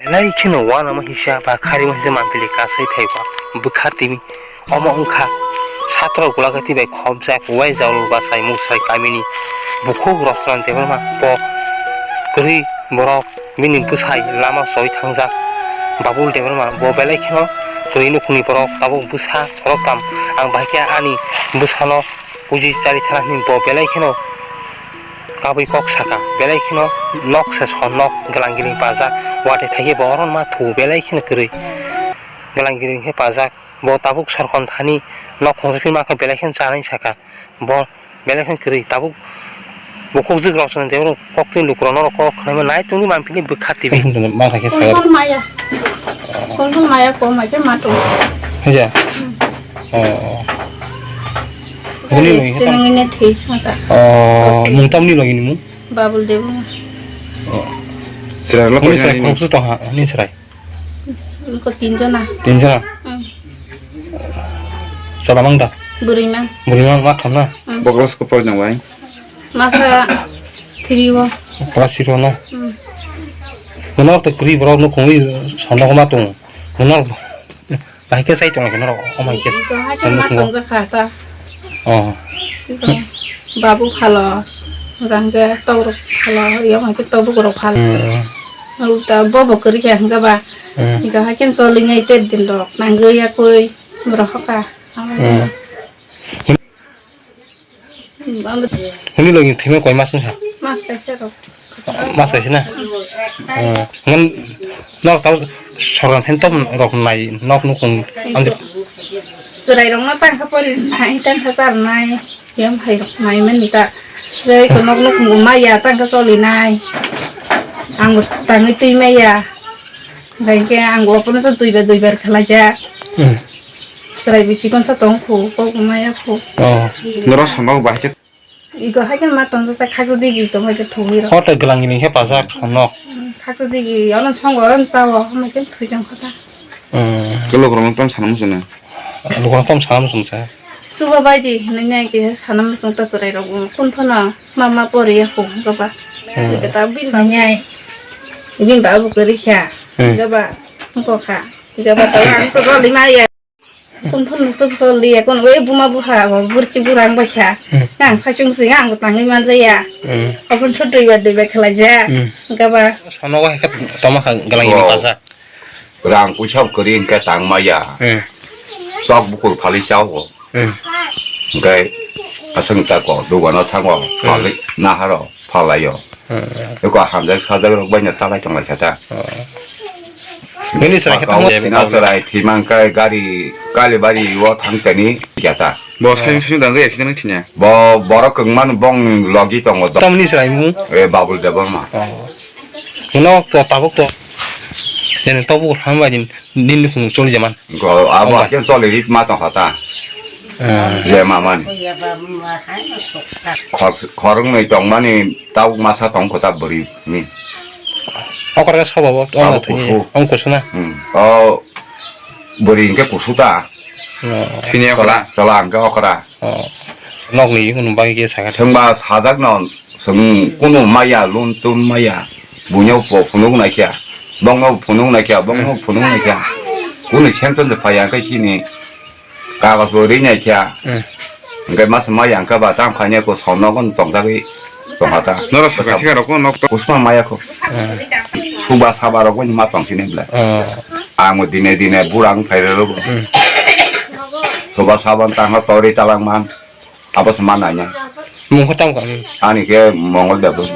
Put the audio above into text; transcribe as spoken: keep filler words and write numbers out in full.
Belai kheno uanama hisa ba kharima hisa mampili kasai phaiba bwkha timi. Omo wngkha satrok gulakati bai khopjak uaijao bachai muchai kamini bukhuk Rosran Debbarma. Bo kwrwi borok bini bwsai lama choi thangjak Babul Debbarma. Bo belai kheno kwrwi nukhungni borok tabuk bwsa rok tam. Ang bahai khe ani bwsano puji chari thana hwnwi bo belai kheno kabui kok saka, belai kheno nok se son nok glang giling pajak, watwi thaikhe bo oro ma thu belai kheno kwrwi glang giling khe pajak. Bo tabuk sorkon thani nok khungsa phima khe belai kheno chanai saka, bo belai kheno kwrwi tabuk bukhuk jwk rok swnam tei borok koktwi lukurok norok kok khwlaima nai tongwi mampili bwkha twi. Ma kha khe sagar. Kongkol maya, kongkol maya kom hai khe ma tongo. Haja. Oh. Hwnwi logi khe tam. Tenang ini thwi sata. Oh, mung tamni logi ni mung? Babul Debbarma. Oh. Sira lo. Hwnwi ko sai jani. Khoroksa tong ha, hwnwi srai. Ko tin jona. Tin jona? Hmm. Chwla mang da? Bwrwi mang. Bwrwi mang ma thang na? Hmm. Bokros ko por jang bai. Masa three o. Class three o na? Hmm. Mano to kri borok no khungwi sono ma tong. Mano Bahai khe sai tongla khe norok, omo hai khe Iko hai khe ma nukhungo. Tongjakha ta. Oh. Iko babu phalo, rang khe tokrok phalo, yom hai khe tobuk rok phalo. Hmm. Uta bobo kwrwi khe hwnkhe ba. Hmm. Iko hai khe choli nai ter din rok, nangwi yakwi borok hoka. Hmm. Hwnwi logi thwima koi mas wngkha? Mas kaisa rok. Mas kaisa na? Hmm. Ngan nok tau sorkar thani top rok nai nok nukhung amjak. Chwrai rok no tangkha pori nai, tangkha char nai, yam hai rok nai mani ta. Jai ko nok nukhung maya tangkha choli nai. Ang tangwi twi maya. Hingke ang bo pono sa duibar duibar khalaijak. Hmm. Chwrai bo chikon sa tong kho, kok bo maya kho. Oh. Norok sama bahai khe. Iko hai khe ma tong sa khaksa digi tong hai khe thugwi rok. Hota glang gini khe pajak sonok. Hmm, khaksa digi ono songo ono sao, hama khe thwi tong kho ta. Hmm. Kelo korong tam sana muchuna. Lukurok tam sana muchung sa. Suba baidi hinwi nai khe sana muchung ta chwrai rok kun phano ma ma pori ya kho goba. Hmm. Iko ta bin ba nyai. Bin ba bu kori kha. Hmm. Goba ko kha. Iko ba ta ang to roli ma ya. Kun phano to roli ya kun we buma buha bo burchi burang ba kha. Hmm. Ang sa chung sing ang tangwi man ja ya. Hmm. Apun thudui ba dui ba khala ja. Hmm. Goba. Sono wa kha toma kha galang ni pasa. Rang puisa kwrwi hwnkhe tang maya. Hmm. Tok bukur phali chao. Hmm. Hwnkhe aswk tako dogano thango, hmm, phali naharo phalaio. Hmm. Eko hamjak sajak rok baino talai tonglaikha ta. Hmm. Bini chwrai khe tamo. Sina chwrai thwima hwnkhe gari Kalibari o thang tani kya ta. Bo saini sini dangwi accident thwinya. Bo borok kwngmano bong logi tongo. Tamni chwrai mu? E Babul Debbarma. Oh. Hino to tabuk to. Jene tabuk hambai din. Nini khung choli jaman. Go, abo. Abo ke choli rit ma tong khata. Ah. Je mamani. Khor-, khorong noi tong mani tau masa tong khata bwrwi ni. Okor ke sobo bo, abo kusu. Ong kusu na. Hmm. O bwrwi ke kusu ta. Oh. Sini chola, okra. Chola ang ke okra. Oh. Nok ni hwn bai ke sakha. Sengba sajak non. Chwng kunu maya, lun tun maya, buino bo phunuk naikha, bongno bo phunuk naikha, bongno bo phunuk naikha. Kunu senton de phaiya khe chini kagos bo ri naikha. Hmm. Hwnkhe mas maya hwnkhe ba tam khaina ko somno kon tongtagwi tongha ta. Noro sakha thika rok nok to. Kusma maya ko. Hmm. Suba saba rok ma tong sini bla. Hmm. Ang dine dine burang phaire rok. Hmm. Suba saban tangha tori talang man. Abo se ma nanya. Mung khe tamo kha? Ani khe Mongol Debbarma.